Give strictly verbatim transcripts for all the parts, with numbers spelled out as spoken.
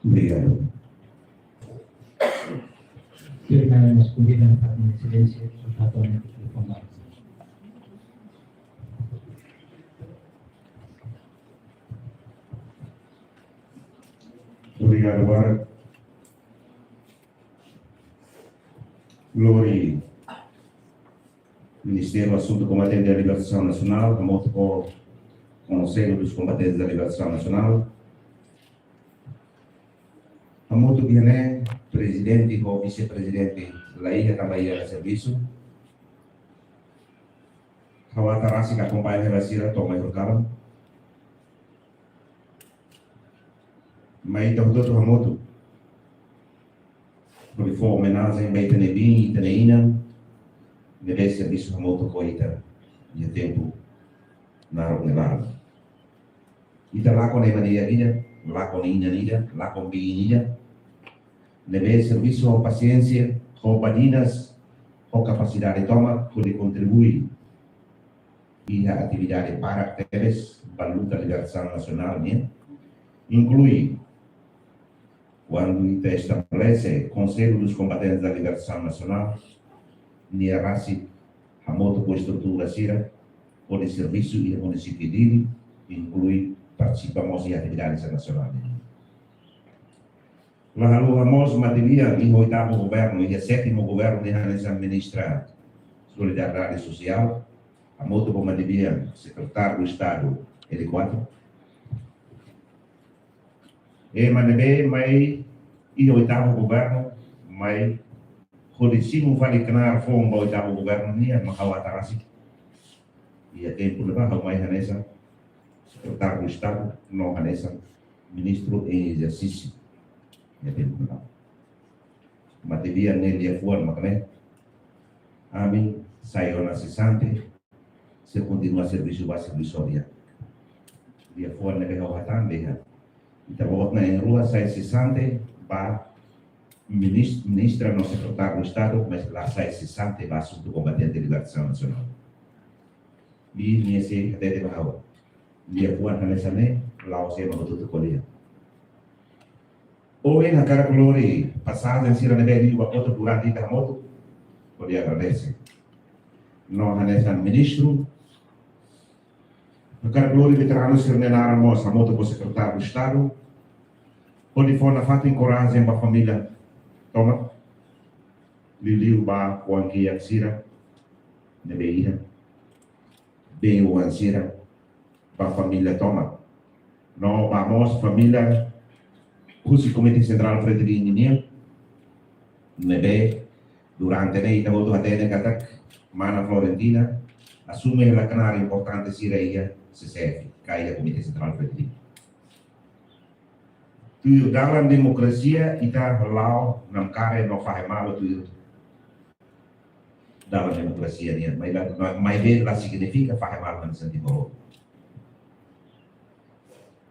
Obrigadu. Terminamos com vida na Exelénsia, Tratado de Reforma. Obrigadu, Bara. Lori Ministériu Asuntu Kombatente da Libertasaun Nasionál, hamutuk ho Konsellu dos Kombatentes da Libertasaun Nasionál. Hamutuk ho prezidente ho vise-prezidente la iha tanba iha servisu. Ha'u atu rasik akompaña hela sira to'o mai Horkalan. Mai ita hotu-hotu hamutuk hodi fó omenajen ba ita-nia biin, ita-nia inan, ne'ebé servisu hamutuk ho ita iha tempu naruk ne'e balu. Ita lakon ema ida, lakon inan ida, lakon biin ida, ne'ebé servisu ho pasiénsia, ho badinas, ho kapasidade tomak, hodi kontribui iha atividade barak tebes ba luta libertasaun nasionál nian, inklui kuandu ita estabelese Konsellu dos Kombatentes da Libertasaun Nasionál, nia rasik hamutuk ho estrutura sira hodi servisu iha munisípiu Dili, inklui partisipa mós iha atividade internasionál. La haluha mós matebian iha oitavu governu, iha sétimu governu nia hanesan Ministra Solidariedade Sosiál, hamutuk ho matebian Sekretáriu Estadu L quatro. Ema ne'ebé mai iha oitavu governu, mai hodi simu fali knaar foun ba oitavu governu nian, mak ha'u atu rasik. Iha tempu ne'ebá ha'u mai hanesan Sekretáriu Estadu, no hanesan Ministru em Exercício. Iha tempu ne'ebá. Matebian ne'e liafuan mak ne'e: ami sai ona sesante, sei kontinua servisu ba servisu di'ak. Liafuan ne'ebé ha'u hatán dehan, ita-boot na'in-rua sai sesante ba minis-, ministra no sekretáriu Estadu, mas la sai sesante ba asuntu kombatente libertasaun nasionál. Nia sei hatete ba ha'u, liafuan hanesan ne'e la'ós ema hotu-hotu ko'alia. Ohin hakarak lori pasajen sira ne'ebé liu ba kotuk durante ita hamutuk, hodi agradese. No hanesan ministru, hakarak lori veteranu sira-nia naran mós hamutuk ho Sekretáriu Estadu, hodi fó nafatin korajen ba família tomak, liuliu ba oan-kiak sira ne'ebé iha, been-oan sira, ba família tomak. No ba mós família husi Komité Sentrál Fretilin nian, ne'ebé durante ne'e ita hotu hatene katak mana Florentina asume hela knaar importante sira iha C C F, ka iha Komité Sentrál Fretilin. Tuir dalan demokrasia, ita la'o namkari no fahe malu tuir dalan demokrasia nian, maibé la, ma-, maibé la signifika fahe malu hanesan Timor.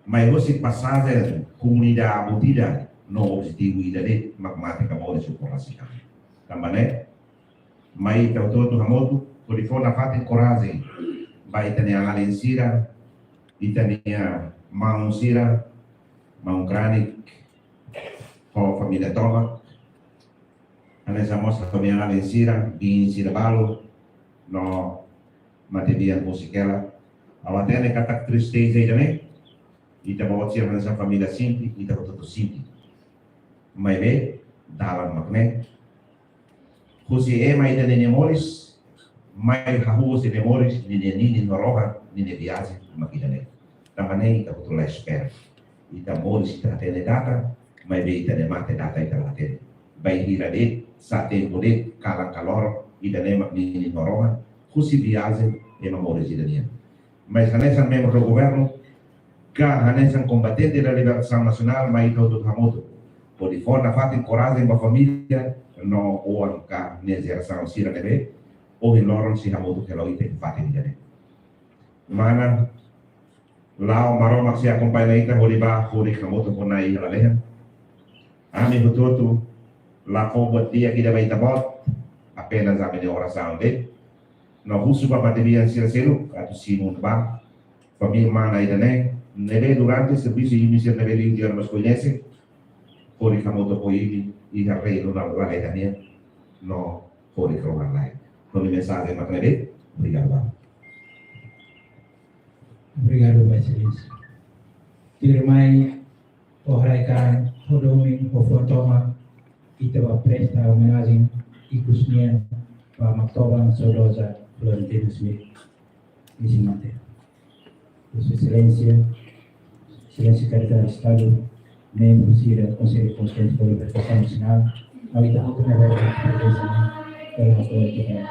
Mai husi pasajen komunidade abu ida, no objetivu ida de'it mak mate ka moris ho korasi kami. Tanba ne'e, mai ita hotu-hotu hamutuk, hodi fó nafatin korajen ba ita-nia alin sira, ita-nia maun sira, maun Kranik, ho família tomak, hanesan mós ha'u-nia alin sira, biin sira balu, no matebian husik hela. Ha'u hatene katak tristeza ida-ne'e, ita-boot sira hanesan família sente, ita hotu-hotu sente. Maibé, dalan mak ne'e. Husi ema ida ninia moris, mai hahú husi nia moris, ninia ninin no rohan, ninia viajen mak ida-ne'e. Tanba ne'e ita hotu la espera. Ita moris ita hatene data, maibé ita-nia mate data ita la hatene. Bainhira de'it, sá tempu de'it, kalan ka loron, ida-ne'e mak ninin no rohan, husi viajen ema moris ida nian. Mas hanesan membru do governu, ka hanesan kombatente da libertasaun nasionál, mai ita hotu hamutuk hodi fó nafatin korajen ba família no oan ka nia jerasaun sira ne'ebé ohin loron sei hamutuk hela ho ita iha fatin ida-ne'e. Mana, la'o Maromak sei akompaña ita hodi bá, hodi hamutuk ho Na'i iha lalehan. Ami hotu-hotu la fó buat di'ak ida ba ita-boot, apenas ami-nia orasaun de'it. No husu ba matebian sira seluk atu simu ba família mana ida-ne'e, ne'ebé durante servisu imi sira ne'ebé liu tiha ona mós koñese, hodi hamutuk ho imi iha reinu na lalehan nian no hodi krohan lai. Ha'u-nia mensajen mak ne'e de'it. Obrigadu. Obrigadu, Ba Exelénsia. Tuirmai, ohin kalan ho domin, ho fuan tomak, ita bá presta omenajen ikus nian ba Maktoban Saudoza Florentina Smith. Isi mate. Sua Exelénsia, Exelénsia Sekretáriu Estadu, membru sira Konsellu Konstitusionál ba Libertasaun Nasionál, no ita hotu ne'ebé prezensa iha ne'e, pela apoiu ke tem.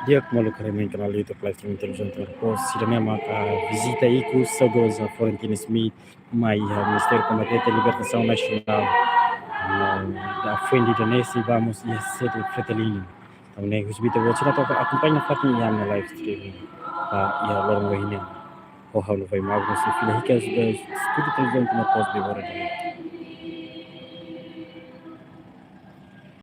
Di'ak, maluk haree mai kanál YouTube live streaming Televizaun Timor Post, sira-ne'e maka vizita ikus saudoza Florentina Smith mai iha Ministériu Komitê de Libertasaun Nasionál, no da Fuente da Nesse, vamos iha sede Fretilin. Entaun, ne'e husu ba ita-boot sira atu akompaña fatin iha ami-nia live streaming ba iha loron ohin nian. Ho ha'u Novai Magno, sei fila hikas ba Estúdiu Televizaun Timor Post, Bebora de